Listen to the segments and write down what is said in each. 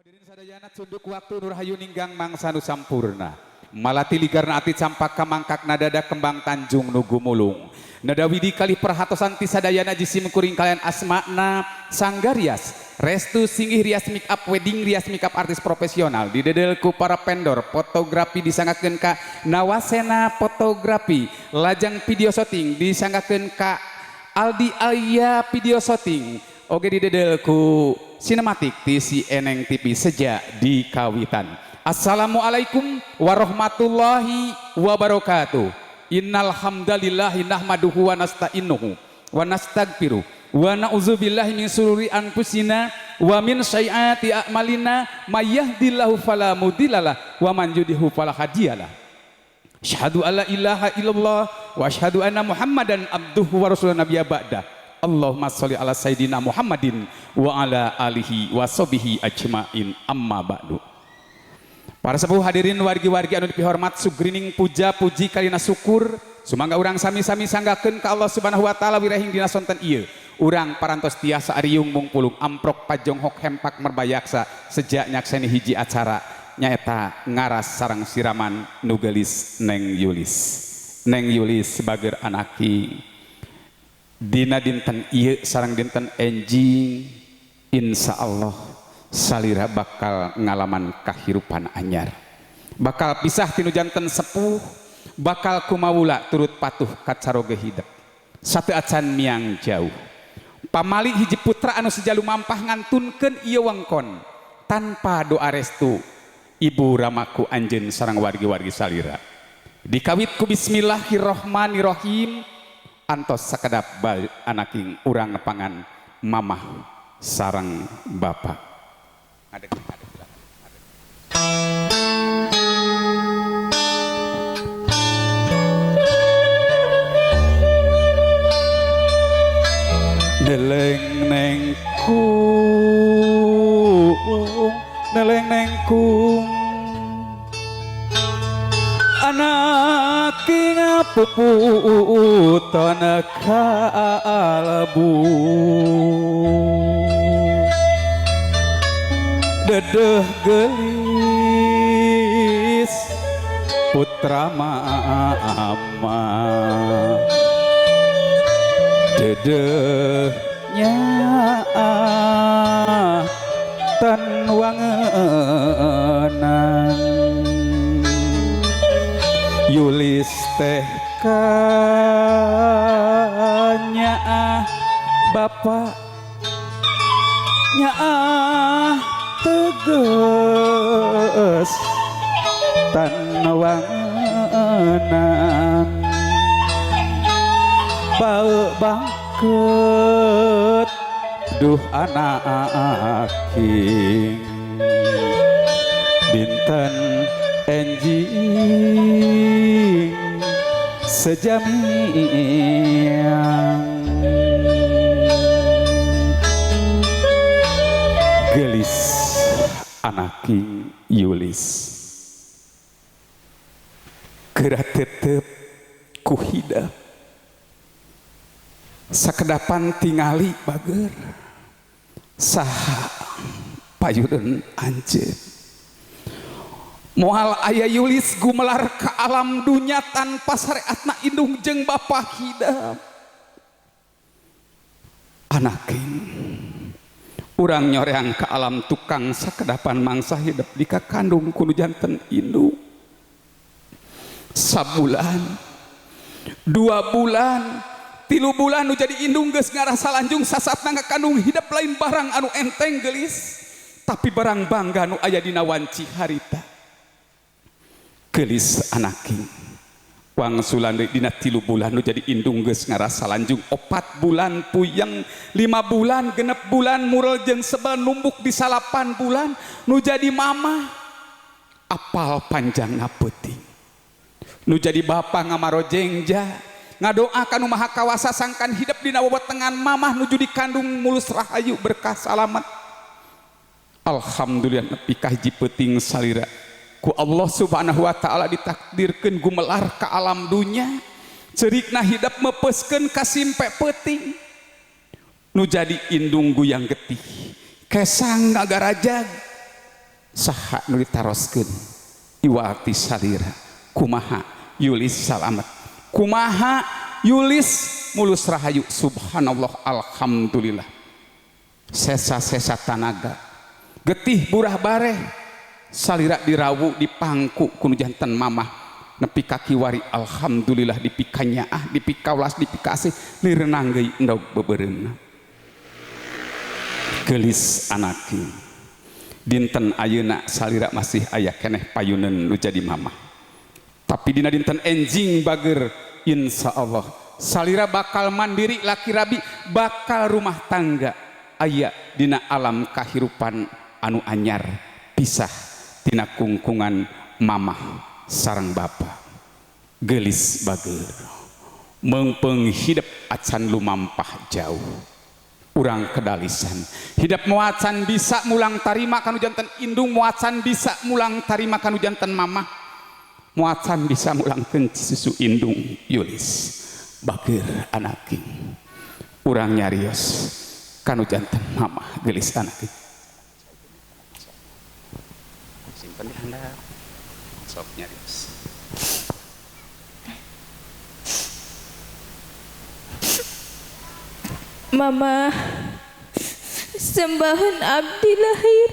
Hadirin sadayana, cunduk waktu, Nurhayu ninggang mangsa nu sampurna. Malati ligarna ati campaka mangkak nadada kembang tanjung nu gumulung. Nada widi kalih perhatosan ti sadayana jisim kuring kalian asmana Sanggar Rias Restu Singgih Rias Make Up Wedding Rias Make Up artis profesional, didedel ku para vendor fotografi, disanggakeun ka Nawasena Fotografi, lajang video shooting disanggakeun ka Aldi Alia video shooting, oge didedel ku sinematik ti si Eneng TV sejak di kawitan. Assalamualaikum warahmatullahi wabarakatuh. Innal hamdalillahi nahmaduhu wa nasta'inuhu wa nastaghfiruh wa na'udzubillahi min sururi anfusina wa min sayyiati a'malina, may yahdihillahu fala mudhillalah wa man yudhlilhu fala hadiyalah. Asyhadu alla ilaha illallah wa asyhadu anna Muhammadan abduhu wa rasuluhu nabiyya ba'da. Allahumma sholli ala sayyidina Muhammadin wa ala alihi wa sahbihi ajmain, amma ba'du. Para sepuh, hadirin, wargi-wargi anu dipihormat, sugrining puja puji kalina syukur sumangga urang sami-sami sanggakeun ka Allah Subhanahu wa Taala, wirehing dina sonten ieu urang parantos tiasa ariung mungpulung amprok pajonghok hempak merbayaksa sejak nyakseni hiji acara, nyaeta ngaras sareng siraman nu geulis Neng Yulis. Neng Yulis sebagai anaki, dina dinten ieu sareng dinten enjing insya Allah salira bakal ngalaman kahirupan anyar, bakal pisah tinu janten sepuh, bakal kumawula turut patuh kacaroge hidep satu acan miang jauh. Pamali hiji putra anu sejalu mampah ngantunkeun ieu wengkon tanpa doa restu ibu ramaku anjeun sareng wargi-wargi salira. Dikawit ku bismillahirrohmanirrohim, antos sakedap bal anaking urang nepangan mamah sareng bapak. Ngadeg, ngadeg, silakan. Ngadeg. Neleng neng kung, neleng neng kung, anak ngapuputon kalbu, dedeh gelis putra mama, dedeh nyaah tan wangenan. Yulis teh kanyaah bapak, nyaah teges tan wangenan, bau bangket duh anak king, dinten enjing sejamiang gelis anaking Yulis geura tetep ku hidep. Sakedapan tingali bager saha payudun anjeun, moal aya Yulis gumelar ke alam dunya tanpa syariatna indung jeung bapa hidep. Anaking urang nyoreang ke alam tukang sakedapan mangsa hidep di kakandung kudu janten indung. Sabulan, 2 bulan, 3 bulan nu jadi indung geus ngarasa lanjung sasatna ngakandung hidep lain barang anu enteng, gelis, tapi barang bangga nu aya dina wanci harita. Gelis anaking, wangsulan deui dina 3 bulan nu jadi indung geus ngarasa lanjung, 4 bulan puyeng, 5 bulan, 6 bulan murel jeung sebel numbuk, di 9 bulan nu jadi mama apal panjang peuting, nu jadi bapa ngamarojengja ngadoa ka Nu Maha Kawasa sangkan hidep dina wewetengan mamah nuju dikandung mulus rahayu berkah salamat. Alhamdulillah, nepi ka hiji peuting salira ku Allah Subhanahu wa Taala ditakdirkeun gumelar ka alam dunya. Cerikna hidep mepeuskeun ka simpe peuting, nu jadi indung guyang getih kesang ngagarajag. Saha nu ditaroskeun iwati salira kumaha Yulis salamet kumaha Yulis mulus rahayu. Subhanallah, alhamdulillah. Sesa-sesa tanaga getih burah bareh salira dirawu dipangku kunu janten mamah nepi ka kiwari. Alhamdulillah, dipikanyaah, dipikaulas, dipikasih, lirenang deui endog beubeureumpna. Geulis anaki, dinten ayeuna salira masih aya keneh payuneun nu jadi mamah, tapi dina dinten enjing bager insyaallah salira bakal mandiri, laki rabi, bakal rumah tangga, aya dina alam kahirupan anu anyar, pisah tina kungkungan mamah sareng bapa. Geulis bager, meungpeung hidep acan lumampah jauh, urang kedalisan hidep moacan bisa mulang tarima kanu janten indung, moacan bisa mulang tarima kanu janten mamah, moacan bisa mulangkeun susu indung. Yulis bager anaki, urang nyarios kanu janten mamah. Geulis anaki, simpen di handap, sok nyarios. Mama, sembahan abdi lahir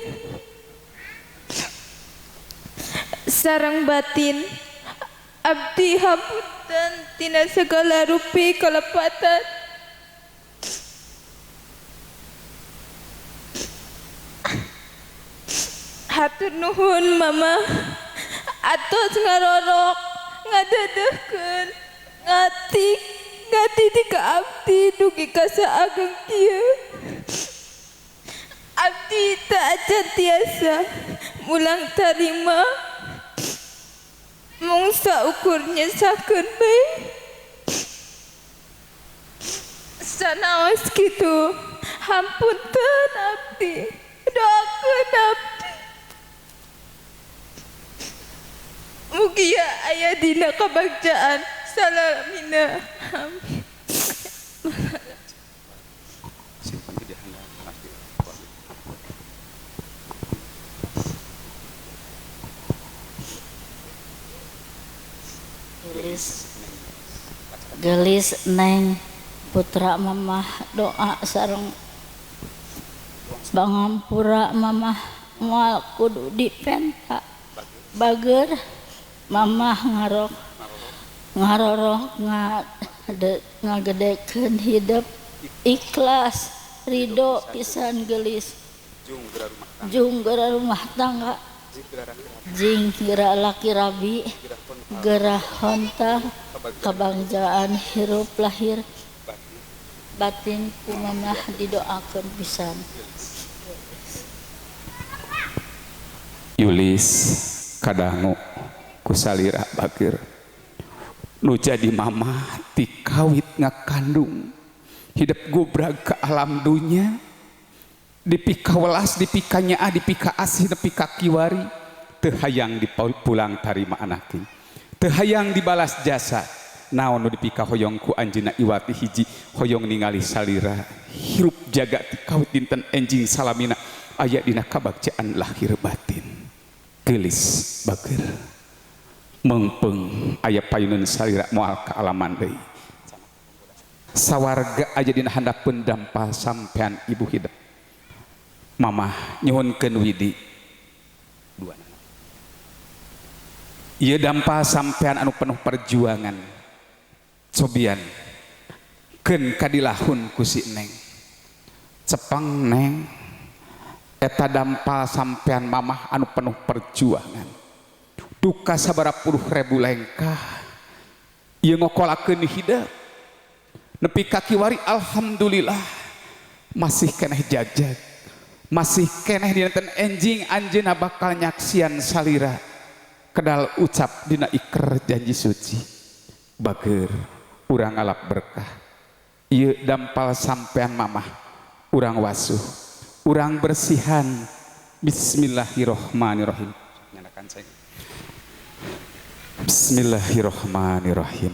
sarang batin, abdi hapunten tina segala rupi kelepatan. Hatur nuhun Mama atos ngarorok, ngadedehkeun, ngatik ngatitik ka abdi dugi ka saageng kieu. Abdi teu acan tiasa mulang tarima, mung saukur nyesakeun bae. Sanaos kitu hampunten abdi, doakeun abdi mugia aya dina kabagjaan salamina. Amin. Gelis, gelis neng putra, mamah doa sareng pangampura mamah, moal kudu dipenta. Bager mamah ngarok ngarorok ngagedekeun hidep ikhlas ridho pisan. Gelis jung geura rumah tangga, jing geura laki rabi, gerah honta kabagjaan hirup lahir batin, ku mamah didoakeun pisan. Yulis kadangu ku salira bager, nu jadi mamah ti kawit ngakandung hidep gobrag ke alam dunya, dipikawelas, dipikanyaah, dipikaasih nepi ka kiwari, teu hayang dipulang tarima anaki, teu hayang dibalas jasa. Naon nu dipikahoyong ku anjeunna iwati hiji, hoyong ningali salira hirup jaga ti kawit dinten enjing salamina aya dina kabagjaan lahir batin. Geulis bager, meungpeung aya payuneun salira moal ka alaman deui, sawarga aya dina handapeun dampal sampean ibu hidep. Mamah nyuhunkeun widi dua ieu dampal sampean anu penuh perjuangan, cobian keun kadilahun ku si neng. Cepeng neng, eta dampal sampean mamah anu penuh perjuangan, duka sabaraha puluh ribu lengkah ieu ngokolakeun hidep nepi ka kiwari. Alhamdulillah masih keneh jagjag, masih keneh dinten enjing anjeunna bakal nyaksian salira kedal ucap dina iker janji suci. Bager, urang ngalap berkah ieu dampal sampean mamah, urang wasuh, urang bersihan. Bismillahirrahmanirrahim. Nyalakan saya. Bismillahirrahmanirrahim.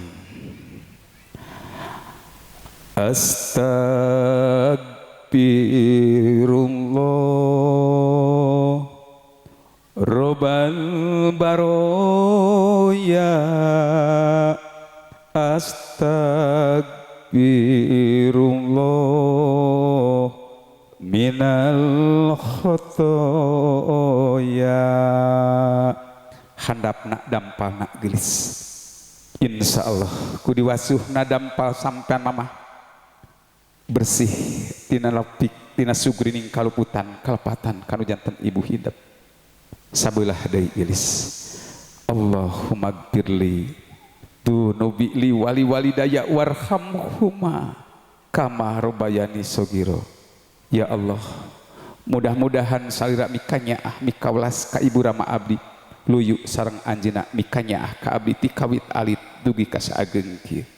Astagfirullah Robal baroya astagfirullah minal khotoya. Handapna dampalna gelis. Insyaallah ku diwasuhna dampal sampean mamah bersih tina lapik tina sugrining kaluputan kalepatan kanu janten ibu hidep. Sabelah deui gelis. Allahumma gfirli dunubi li wali walidaya warhamhuma kama robayani sogiro. Ya Allah, mudah-mudahan salira mikanyaah mikaulas ka ibu rama abdi luyu sareng anjeunna mikanyaah ka abdi ti kawit alit dugi ka saageng kieu.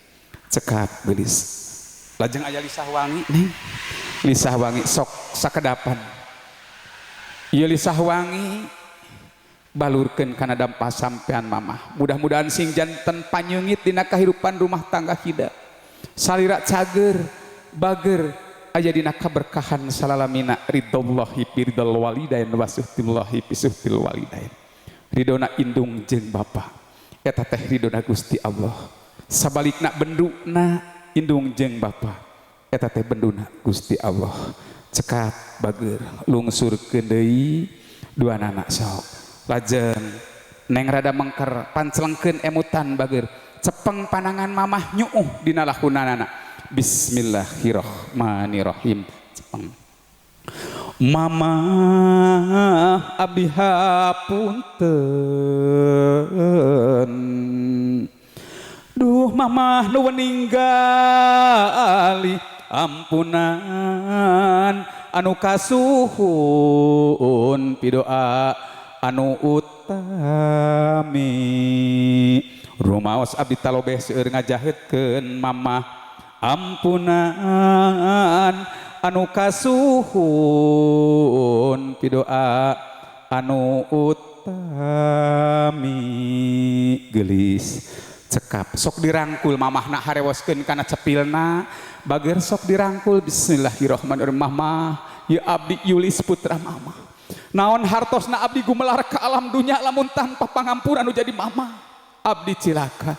Cekap geulis. Lajeng aya lisah wangi nih. Lisah wangi sok sakedapan. Ieu lisah wangi balurkeun kana dampa sampean mamah. Mudah-mudahan sing janten panyeungit dina kahirupan rumah tangga hida. Salira cager, bager aya dina kaberkahan salalamina ridhollahi biridhal walidain wa suhtillahi bisuhtil walidain. Ridona indung jeung bapa eta teh ridona Gusti Allah. Sabalikna benduna indung jeung bapa eta teh benduna Gusti Allah. Cekap bager lungsurkeun deui duanana sok. Lajeng neng rada mengker pancelengkeun emutan bager cepeng panangan mamah nyuuh dina lahunanana. Bismillahirrahmanirrahim. Cepeng mama abdi hapunten, duh mamah nu ninggali ampunan anu kasuhun pidoa anu utami. Rumaos abdi talobeh seueur ngajahetkeun mamah ampunan anu kasuhun pidoa anu utami. Gelis cekap sok dirangkul mamahna harewoskeun kana cepilna bager sok dirangkul. Bismillahirrahmanirrahim. Mamah ya abdi Yulis putra mamah, naon hartosna abdi gumelar ka alam dunya lamun tanpa pangampura nu jadi mamah abdi cilaka.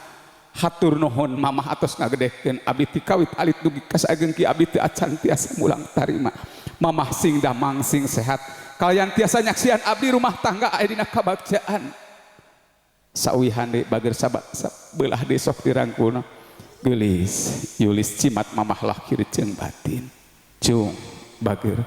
Hatur nuhun mamah atos ngagedekeun abdi ti kawit alit dugi ka saageng ki abdi teu acan tiasa mulang tarima. Mamah sing damang sing sehat kalian tiasa nyaksian abdi rumah tangga aya dina kabagjaan. Sauwihan deui bager sabelah deui sok dirangkulna. Geulis Yulis cimat mamah lahir jeung batin. Cung bager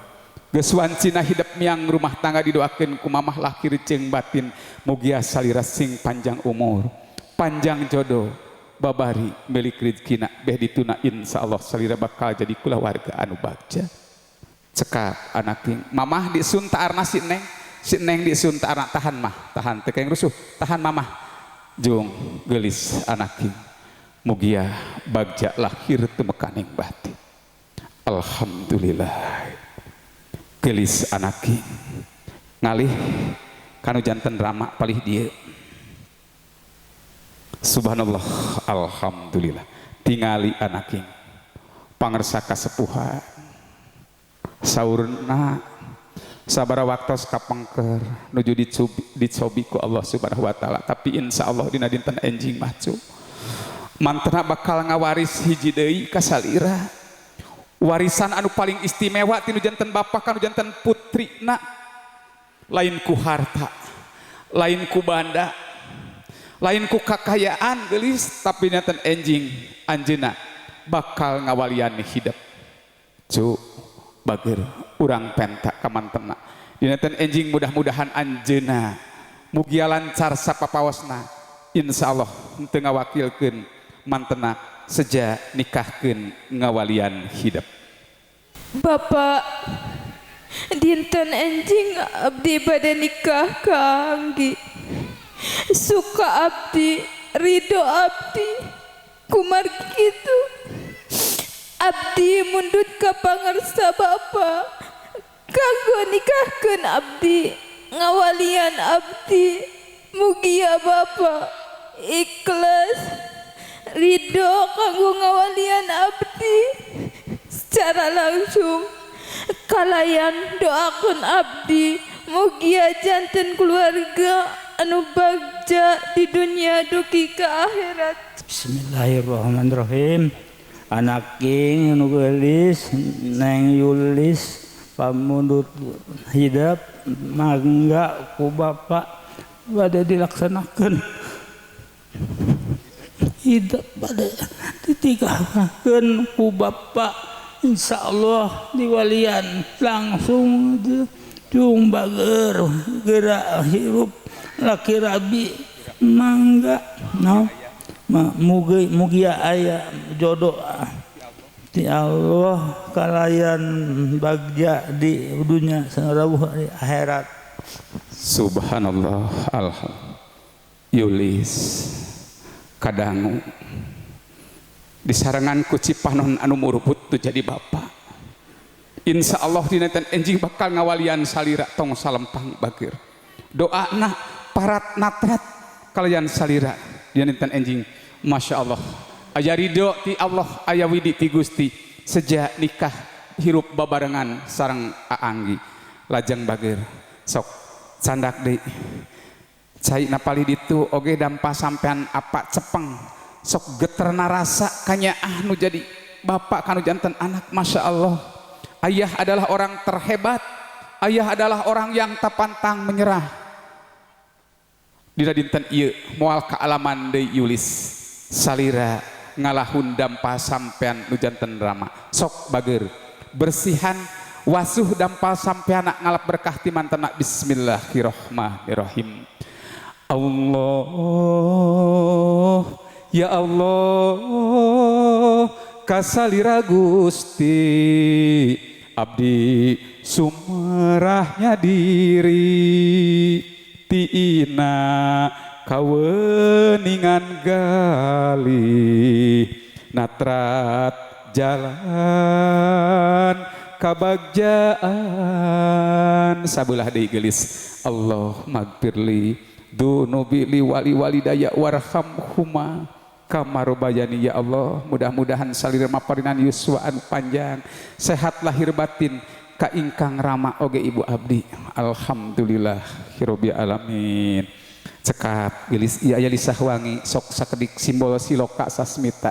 geus wancina hidep miang rumah tangga didoakeun ku mamah lahir jeung batin. Mugia salira sing panjang umur, panjang jodoh, babari milik rezekina beh dituna insyaallah salira bakal jadi kulawarga anu bagja. Cekap anaking mamah disuntaarna si neng, si neng disuntaarna tahan mah, tahan teu kaeng rusuh, tahan mamah. Jung geulis anaking mugia bagja lahir tumekaning batin. Alhamdulillah. Geulis anaking ngalih kanu janten rama palih dieu. Subhanallah, alhamdulillah. Tingali anaking pangersa kasepuhan saurna sabara waktos kapengker nuju dicobi ku Allah Subhanahu wa taala. Tapi insyaallah dina dinten enjing mah cu mantena bakal ngawaris hiji deui ka salira. Warisan anu paling istimewa tinu janten bapak kanu janten putrina, lain ku harta, lain ku banda, lain ku kakayaan geulis, tapi janten enjing anjeunna bakal ngawalian hidup. Cu bager urang penta ka mantena dina ten enjing mudah-mudahan anjeunna mugia lancar sapapawasna insyaallah henteu ngawakilkeun mantena seja nikahkeun ngawalian hidup. Bapak dinten enjing abdi bade nikah ka Anggi. Suka abdi, ridho abdi, kumargi kitu abdi mundut ka pangarsa bapa kanggo nikahkeun abdi, ngawalian abdi. Mugia bapa ikhlas ridho kanggo ngawalian abdi secara langsung. Kalayan doakeun abdi Mugia janten keluarga anu bagja di dunia dugi ke akhirat. Bismillahirrahmanirrahim. Anak king nu geulis Neng Yulis pamundut hidep mangga ku bapak bade dilaksanakeun hidep bade ditikahkeun ku bapak insyaallah diwalian langsung jung bager gerak hirup laki rabi mangga no mugi mugia aya jodoh ti Allah kalayan bagja di dunia sarawuh di akhirat. Subhanallah alhamdulillah. Yulis kadangu disarengan ku Cipanon anu muruput tu jadi bapak. Insya Allah dina enjing bakal ngawalian salira tong salempang bageur. Doana parat natrat kalian salira dina enjing. Masya Allah aya ridho ti Allah aya widi ti Gusti sejak nikah hirup babarengan sareng Aanggi lajeng bageur sok candak deui cai napali ditu oge dampa sampean apa cepeng sok geterna rasa kanyaah nu jadi bapak kanu janten anak. Masya Allah ayah adalah orang terhebat, ayah adalah orang yang tak pantang menyerah. Dina dinten ieu moal kaalaman deui Yulis salira ngalahun dampa sampean nu janten rama sok bager bersihan wasuh dampa sampean ngalap berkah ti mantena. Bismillahirrahmanirrahim. Allah ya Allah kasalira Gusti abdi sumerahnya diri tiina kaweningan gali natrat jalan kabagjaan sabelah deui geulis. Allah magfirli dunubi li wali walidaya warhamhuma kamarobayani. Ya Allah mudah-mudahan salira maparinan yuswa anu panjang sehat lahir batin ka ingkang rama oge ibu abdi. Alhamdulillah hirobi alamin. Cekap gelis ieu aya lisah wangi sok sakedik simbol siloka sasmita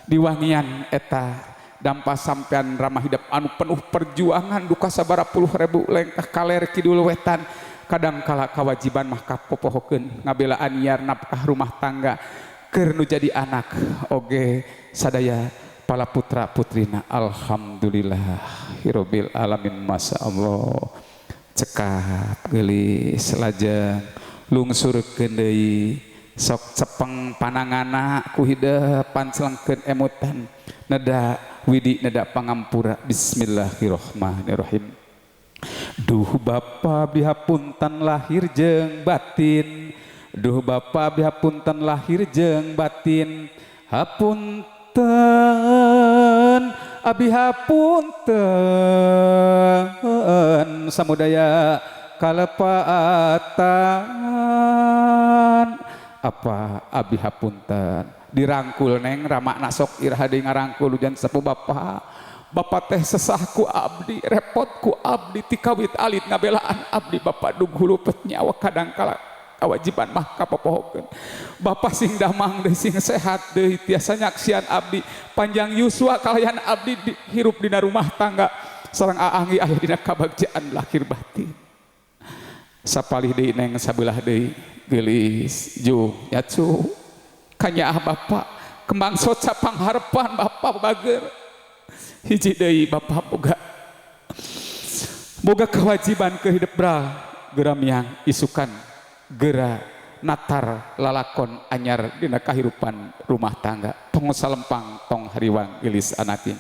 diwangian eta dampa sampean ramah hidup anu penuh perjuangan duka sabara puluh ribu lengkah kaler kidul wetan kadang kala kewajiban mah kapopohokeun ngabelaan iar nafkah rumah tangga keur nu jadi anak oge sadaya pala putra putrina. Alhamdulillah hirobil alamin. Masya Allah cekap geulis lajeng lungsurkeun deui sok cepeng panangana ku hidep pancelengkeun emutan neda widi neda pangampura. Bismillahirrahmanirrahim. Duh bapa bihapunten lahir jeung batin, duh bapa bihapunten lahir jeung batin, hapunten abi hapunten samudaya kalepatan apa abi hapunten dirangkul neng ramakna sok iraha deui ngarangkul hujan sepuh bapak. Bapak teh sesah ku abdi, repot ku abdi ti kawit alit ngabelaan abdi bapak dug hulupet nyawa kadang kala kewajiban mah kapopohokeun. Bapak sing damang deui sing sehat deui tiasa nyaksian abdi panjang yuswa kalayan abdi di, hirup dina rumah tangga sareng Aanggi aya dina kabagjaan lahir batin. Sapalih deui neng sabelah deui geulis jung yacu kanyaah bapak kembang soca pangharepan bapak bager hiji deui bapak boga boga kewajiban ke hidup bra geura miang isukan geura natar lalakon anyar dina kahirupan rumah tangga tong salempang tong hariwang geulis anakin.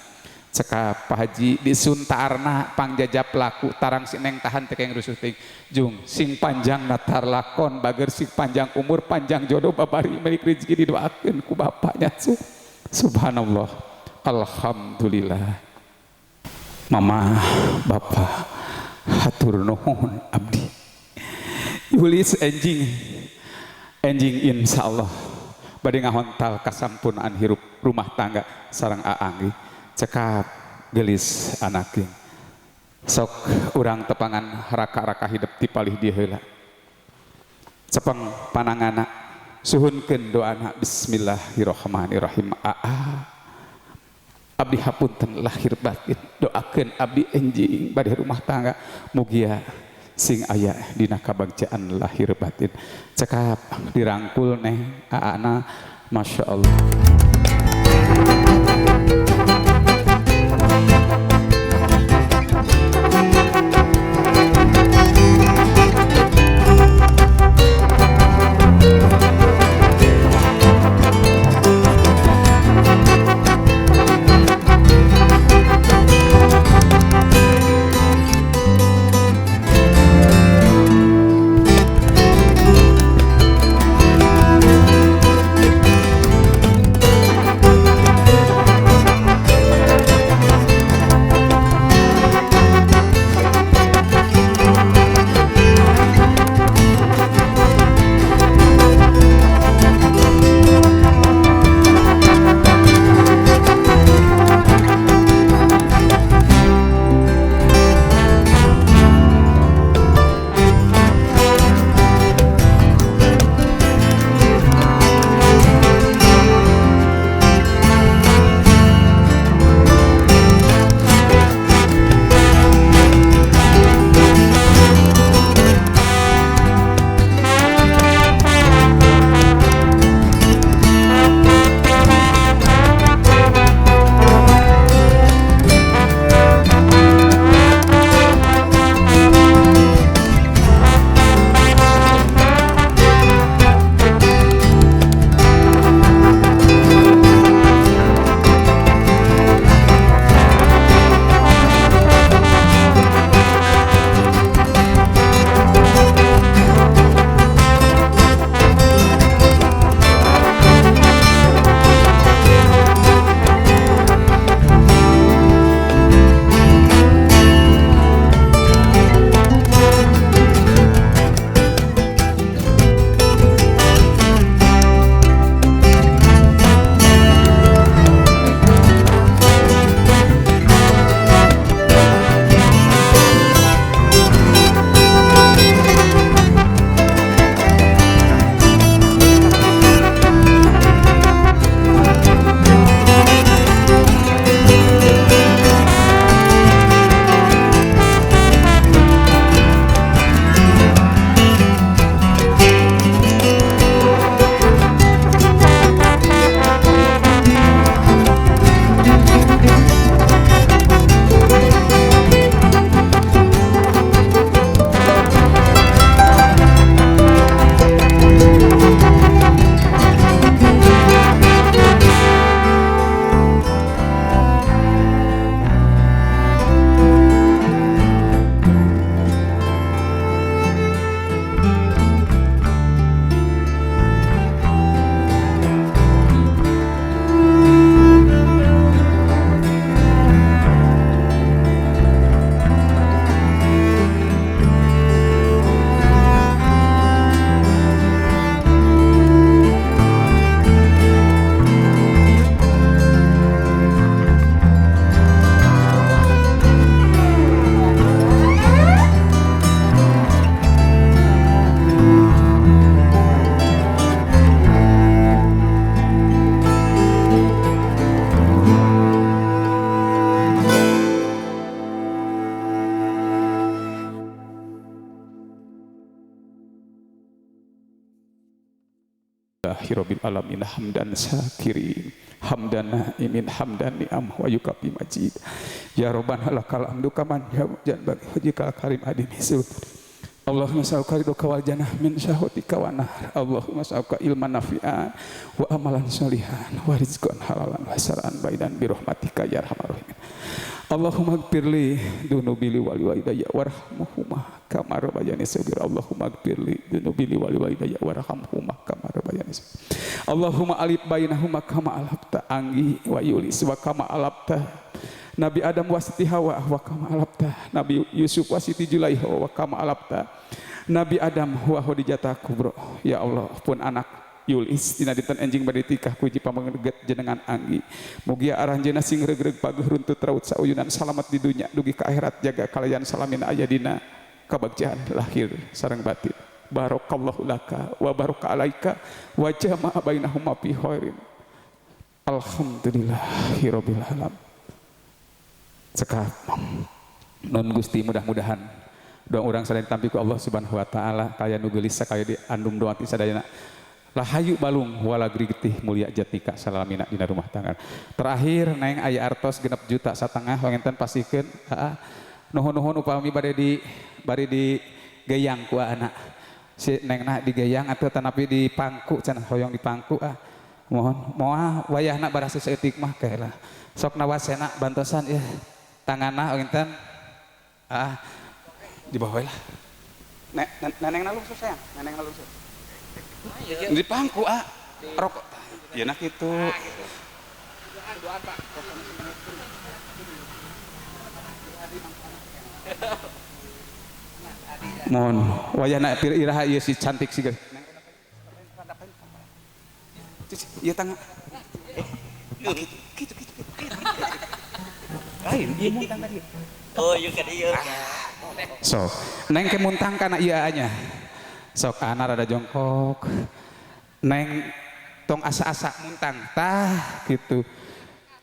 Cekap Pak Haji disuntarna pangjajap laku tarang si neng tahan teh rusuh ting jung sing panjang natar lakon bager sing panjang umur panjang jodoh babari milik rezeki didoakeun ku bapaknya. Subhanallah alhamdulillah. Mama bapak hatur nuhun abdi Yulis enjing enjing insyaallah bade ngahontal kasampurnaan hirup rumah tangga sareng Aanggi. Cekap gelis anaking Sok urang tepangan raka-raka hidup ti palih dieu heula. Cepeng panangana suhunkeun doana bismillahirrahmanirrahim. Aa abdi hapunten lahir batin doakeun abdi enjing bade rumah tangga mugia sing aya dina kabagjaan lahir batin. Cekap dirangkul neh aana Masya Allah. Rabbil alamin hamdan syakirin hamdan naimin hamdan ni'am wa yukafi majid ya rabbana lakal hamdu kaman jan bagi wajhikal karim adini sultan. Allahumma sa'alka ridhoka wal jannah min syahwatika wa nar. Allahumma sa'alka ilman nafi'an wa amalan sholihan wa rizqan halalan wa sar'an baidan bi rahmatika ya arhamar rahimin. Allahumma ighfirli dunubi li wali walidayya warhamhuma kama rabbayani shaghira. Allahumma ighfirli dunubi li wali walidayya warhamhuma kama rabbayani shaghira. Allahumma alif bainahuma kama alafta anggi wa yulis wa kama alafta Nabi Adam wa Siti Hawa wa kama alafta Nabi Yusuf wa Siti Julaiha wa kama alafta Nabi Adam wa Khadijah Kubro. Ya Allah, pun anak Yulis dina dinten enjing bade tikah ku hiji pameget jenengan Anggi. Mugia aranjeunna sing regreg pageuh runtut raut sauyunan salamet di dunya dugi ka akhirat jaga kalayan salamina aya dina kabagjaan lahir sareng batin. Barakallahu laka wa baraka alaika wa jama'a bainahuma fi khairin. Alhamdulillahirabbil alamin. Cekap. Nun Gusti mudah-mudahan doa urang sadaya ditampi ku Allah Subhanahu wa taala kaya nu geulis sakaya di andum doa ti sadayana. Lahayu balung walagri getih mulia jatika salamina dina rumah tangga. Terakhir neng aya artos 6,5 juta wangenten pasihkeun heeh. Nuhun-nuhun upami bade di geyang ku anak. Si nengna digeyang atuh tanapi di pangku cenah hoyong di pangku ah. Mohon moal wayahna barasa saeutik mah kaelah. Sok nawasena bantosan ya. Tanganna wangenten ah di bawah lah. Nenengna lungsuh sayang, nenengna lungsuh. Di pangku ah rokok ya nak itu mohon wayahna pir iraha ieu si cantik si ieu tangga gitu gitu lain ieu muntang tadi oh ieu ka dieu so neng ke muntang kana ieu nya sok ana rada jongkok neng tong asa-asa muntang tah gitu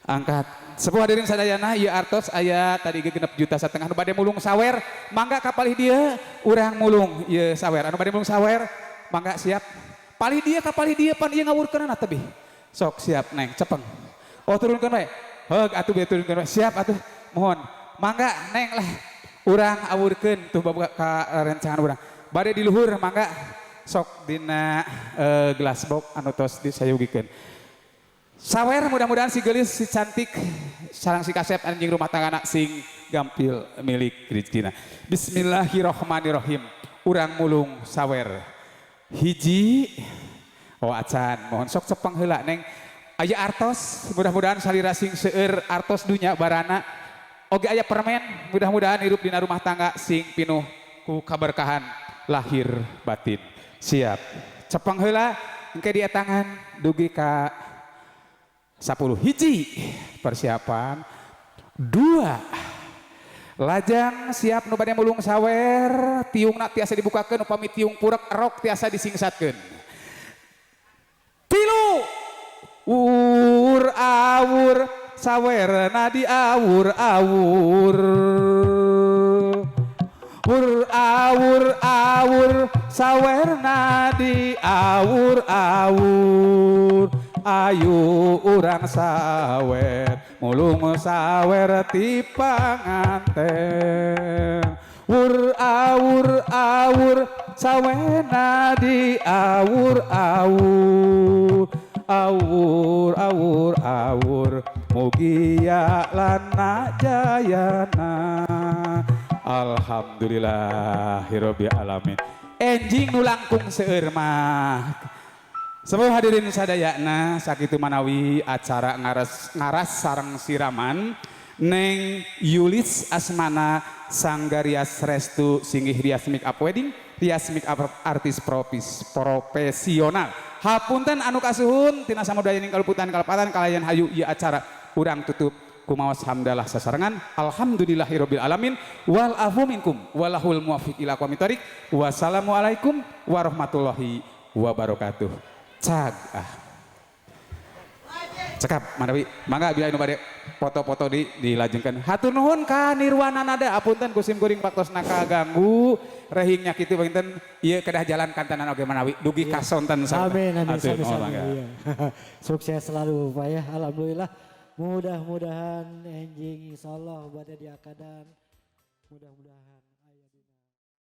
angkat sepuh hadirin sadayana ieu artos aya tadi ge 6,5 juta nu bade mulung sawer mangga ka palih dieu urang mulung ieu sawer anu bade mulung sawer mangga siap palih dieu ka palih dieu pan ieu ngawurkeunana tebih sok siap neng cepeng oh turunkeun we heug atuh bieu turunkeun we siap atuh mohon mangga neng lah urang awurkeun tuh ka rencangan urang bade di luhur mangga sok dina gelas box anu tos disayugikeun. Sawer mudah-mudahan si geulis si cantik sareng si kasep anjing rumah tangga sing gampil milik rezekina. Bismillahirrahmanirrahim. Urang mulung sawer. Hiji oh acan mohon sok cepeng heula neng. Aya artos mudah-mudahan salira sing seueur artos dunya barana. Oge aya permen mudah-mudahan hirup dina rumah tangga sing pinuh ku kaberkahan lahir batin. Siap. Cepeng heula engke dia tangan dugi ka 10. Hiji persiapan. 2. Lajang siap nu bade mulung sawer, tiungna tiasa dibukakeun upami tiung purek rok tiasa disingsatkeun. 3. Ur awur sawerna di awur awur. Ur awur awur sawerna di awur awur ayu urang sawer mulung sawer ti panganten ur awur awur sawerna di awur awur awur awur awur mugia lana jayana. Alhamdulillahirabbil alamin. Enjing nu langkung seueur mah. Sepuh hadirin sadayana sakitu manawi acara ngaras sareng siraman Neng Yulis Asmana Sanggarias Restu Singgih Rias Make Up Wedding, Rias Make Up artis profesional. Hapunten anu kasuhun tina samudayaning kaluputan kalepatan kalayan hayu ieu acara urang tutup kumaos hamdalah sasarengan alhamdulillahirabbil alamin wal afu minkum walahul muwaffiq ila aqwamit thoriq. Wassalamualaikum warahmatullahi wabarakatuh. Cag ah. Cekap manawi mangga bila anu bade foto-foto di dilajengkeun. Hatur nuhun ka Nirwana Nada apunten ku sim kuring waktosna kaganggu rehingnya kitu panginten ieu kedah jalan kantenan oge manawi dugi ka sonten. Amin amin sami sami. Sukses selalu Pak ya. Alhamdulillah. Mudah-mudahan enjing insyaallah bade diakadan. Mudah-mudahan.